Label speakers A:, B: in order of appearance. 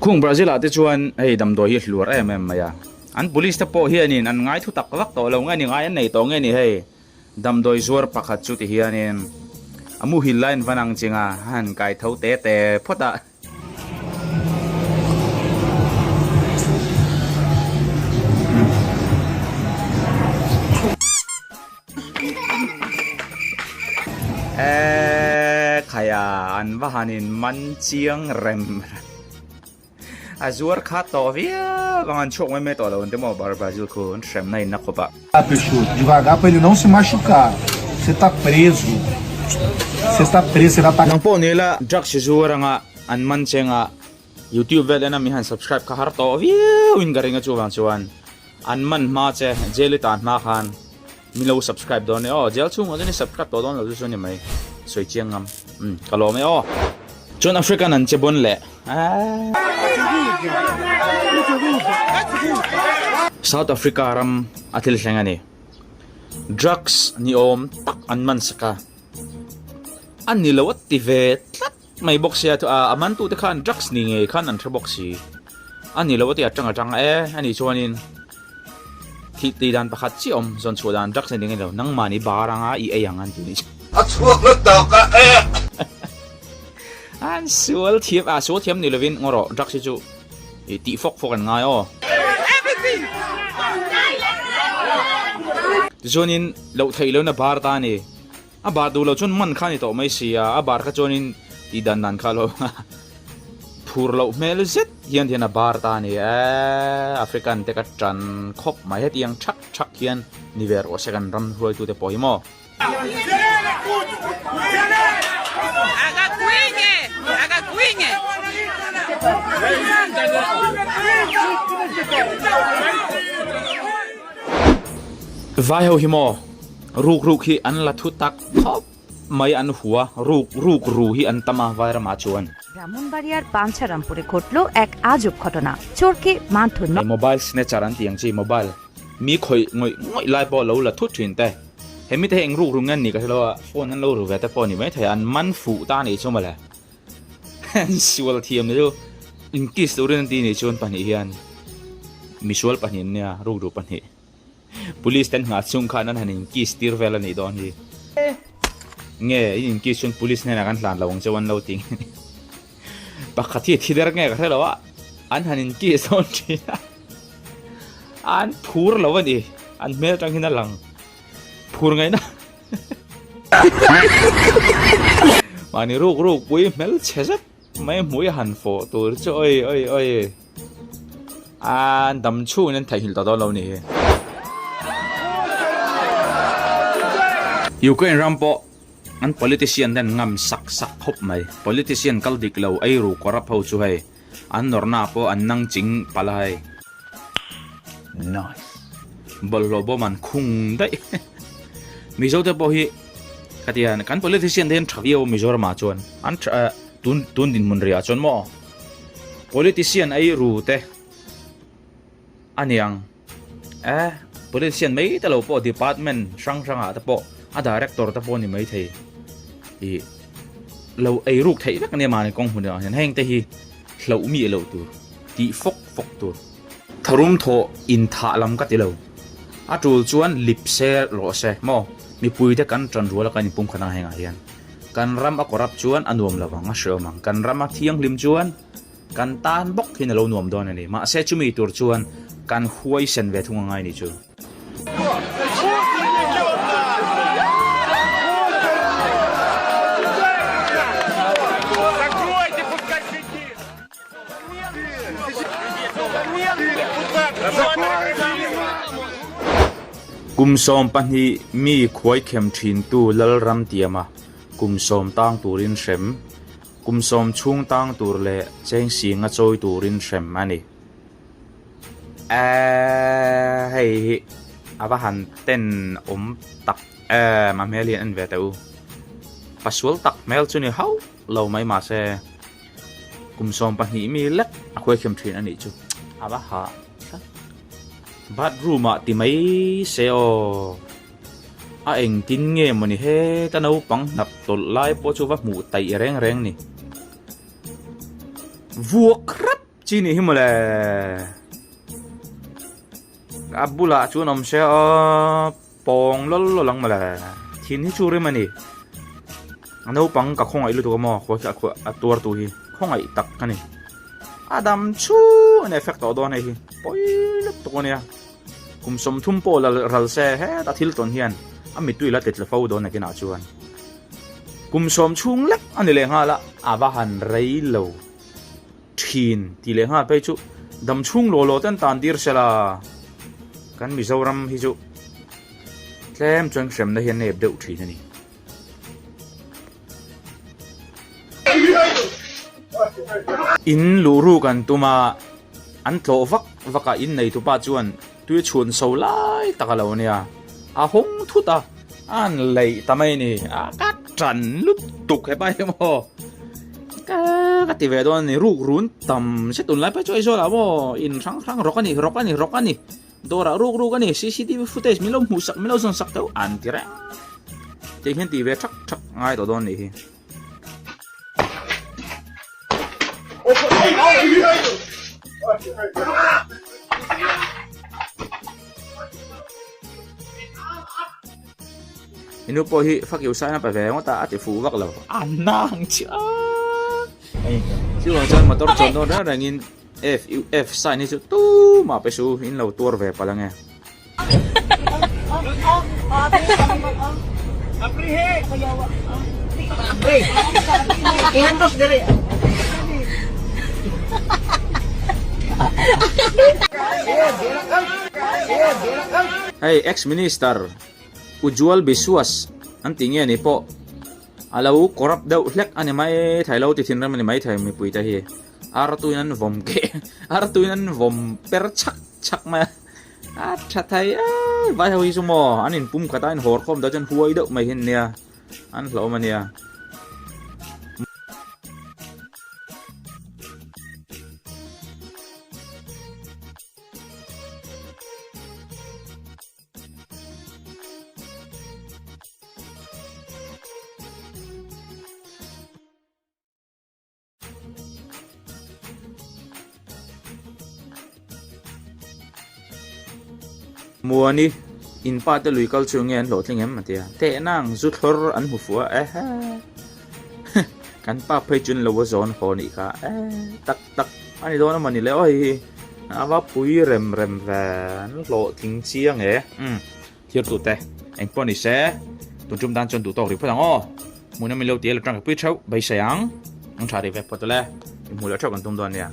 A: Khung Brazil ah te chuan hei damdawi hi a hluar em em mai a, an police te pawh hianin an ngai thu tak vak tawh lo nge ni ngai an nei tawh nge ni hei damdawi zuar pakhat chu ti hianin a muhil lai an van ang ching a, a han kai tho te te phawt a. Eee khaia an va han in man chiang rem rem a zuar kha tawh viau ang an chhuak mai mai tawh lo ang te maw bar Brazil khu an hremna in na khawp a.
B: Peixoto, devagar para ele não se machucar. Você tá preso. Você está preso, você vai pagar.
A: Nang pawh ni ila drugs zuar anga an man chenga youtube vel ena mi han subscribe kha har tawh viau in ka ring a chuvang chuan an man hma che jail i tan hma khan Min lo subscribe dawn e aw, jail chhungah chuan i subscribe tawh dawn lo chu chu ni mai, sawi chiang ngam, umm ka lawm e aw. Chuan African an che bawn leh aaa. South Africa ram a thil thleng a ni, drugs ni awm tak an man sak a, a ni lo a ti ve tlat mai bawk sia, a man tute khan drugs ni ngei khan an hre bawk si, a ni lo a ti atang atang e a nih chuanin. Thih tih dan pakhat chiah awm, zawn chhuah dan drugs ni lo, nangmah ni bar anga i ei ang an ti ni chu.
C: A chhuak la tak a e.
A: An sual thiam, a sual thiam ni lovin ngaw rawh drugs hi chu i tih fawk fawk an ngai aw. Tichuanin loh theih lohna bar ta a ni. A bar duh loh chuan man kha a ni tawh mai si a, a bar kha chuanin tih dan dan kha lo phur loh hmel zet hian hian a bar ta a ni e, African te ka tan khawp mai hetiang thak thak hian ni ve rawh se kan ram hruaitute pawh hi maw. Vai ho hi maw ruk ruk hi an la thu tak khawp mai an hua ruk ruk ru hi an tam a vai ramah chuan.
D: ব্রাহ্মণবাড়িয়ার বাঞ্ছারামপুরে ঘটল এক আজব ঘটনা চোরকে মারধর
A: Hei mobile snatcher an tih ang chi mobile mi khawih ngawih ngawih lai pawh lo la thut thin te hemi te hi eng ruk ru nge an nih ka hre lo a phone an lo ru ve te pawh a ni maithei a an man fuh ta a nih chu mawle an sual thiam ni chu inkiss turin an ti nih chuan pahnih hian misual pahnih an nia ruk ru pahnih. Police ten nghah chhung khan an han in kiss tir vel a nih dawn hi. Nge in in kiss chuan police hnenah kan hlan lo ang cheu an lo ti nge ni. Pakhat hi a thi der nge ka hre lo a, an han in kiss dawn thin a, an phur lo a ni, an hmel atang hian a lang phur ngaihna. Mahni ruk ruk pui hmel chhe zet mai hmui a han fawh tur chu oi oi oi. An dam chhungin an theihnghilh tawh dawn lo ni hi. Ukraine ram pawh an politician te an ngam sak sak khawp mai. Politician kal dik lo ei ru corrupt ho chu hei an nawrhna pawh an nang ching palh a hei. Nice. Bawlhhlawh bawm an khung daih. Mizo te pawh hi ka ti a kan politician te hian tha viau a Mizoram ah chuan an tha tun tun dinhmun rih ah chuan maw. Politician ei ru te a niang e, politician mai te lo pawh department hrang hrang ah te pawh a director te pawh a ni mai thei ih lo ei ruk theih vek ania mahni kawng hmun ah hian heng te hi hlauh mi loh tur tih fawk fawk tur. Tharum thawh in thah lam ka ti lo a tul chuan lip se rawh se maw mipui te kan tan rual a kan inpum khat ang hengah hian. Kan ram a corrupt chuan a nuam lo ang, a hreawm ang. Kan ram a thianghlim chuan kan tan bawk hian a lo nuam dawn a ni. Mahse chumi tur chuan kan huaisen ve thung a ngai ni chu. Kum 12 mi khuaikhem thintu Lalram tiama kum sawm tang turin hrem, kum sawm chhung tang tur leh cheng singa chawi turin hrem a ni. Eeee hei hi a va han ten awm tak em a hmel hian en ve teh u. Pasual tak hmel chu ni hauh lo mai mahse kum 12 mi lek a khuaikhem thin a nih chu a va ha tlat. Bathroom ah ti mai se aw. A engtin nge mawni heta naupang hnap tawlh lai pawh chu va hmuh taih reng reng ni. Vuak rap. Chi nih hi mawle. A bulah chuan awm se a pawng lawl lawl ang mawle. Thin hi chu rim a ni. A naupang ka khawngaih lutuk a maw khawi khi a tuar tu hi khawngaih tak a ni. A dam chu a ni effect tawh dawn hei hi pawi lutuk a nia. Kum 30 pawh la ral se heta thil tawn hian a mittui la titla fo dawn nakinah chuan. Kum sawm chhung lek a ni leh nghal a, a va han rei lo thin tih leh nghal phei chu dam chhung law law ten tan tir se la. Kan Mizoram hi chu tlem chuan hremna hi a nep deuh thin a ni. In luh ruk an tum a, an tlawh vak vak a, in neitupa chuan tui chhun so lai tak a lo nia, a hawng thut a, a han leih ta mai a ni, a ka tan lutuk hepa hi maw ka ka ti ve dawn a ni, ruk run tam se tunlai phei chu Aizawl ah maw in hrang hrang rawk a ni rawk a ni rawk a ni. Dawrah ruk ruk a ni, cctv footage min lo hmuh sak, min lo zawn sak teuh an ti reng. Tiang hian tih ve thak thak ngai tawh dawn nih hi. Inu pawh hi fuck you sign a pe ve ngawt a, a ti fuh vak lo. A nang chiah. Chuvang chuan motor chuan dawn reng rengin F U F sign hi chu tumah pe su in lo tuar ve palh ange. Hei ex minister Ujjwal Biswas an tih nge ni pawh a lo corrupt deuh hlek a ni mai thei lo ti thinrim a ni mai thei mipui te hi. Artuin an vawm keh artuin an vawm per chhak chhak mai a a tha thei e vai ho hi chu maw an inpum khat a an inhawr khawm dawn chuan huai deuh mai hi an nia an hlauhawm a nia. Muani, in pa te lui kal chu nge an hlawhtling em? a ti a. Tehna ang zu thlawr an hmu fuh a, ehe. Kan pa phei chu an lo a zawn haw nih kha, e tak tak a ni dawn a mawni le aw hei hi. A va pui rem rem ve, an hlawhtling chiang e. Umm. Thirtute, eng pawh ni se, tun tum dan chuan duh tawk rih phawt ang aw. Hmuhnawm in lo ti a, lo tangkai pui theuh, beisei ang. Ang tha rih vek phawt ule, inhmuh leh theuh kan tum dawn nia.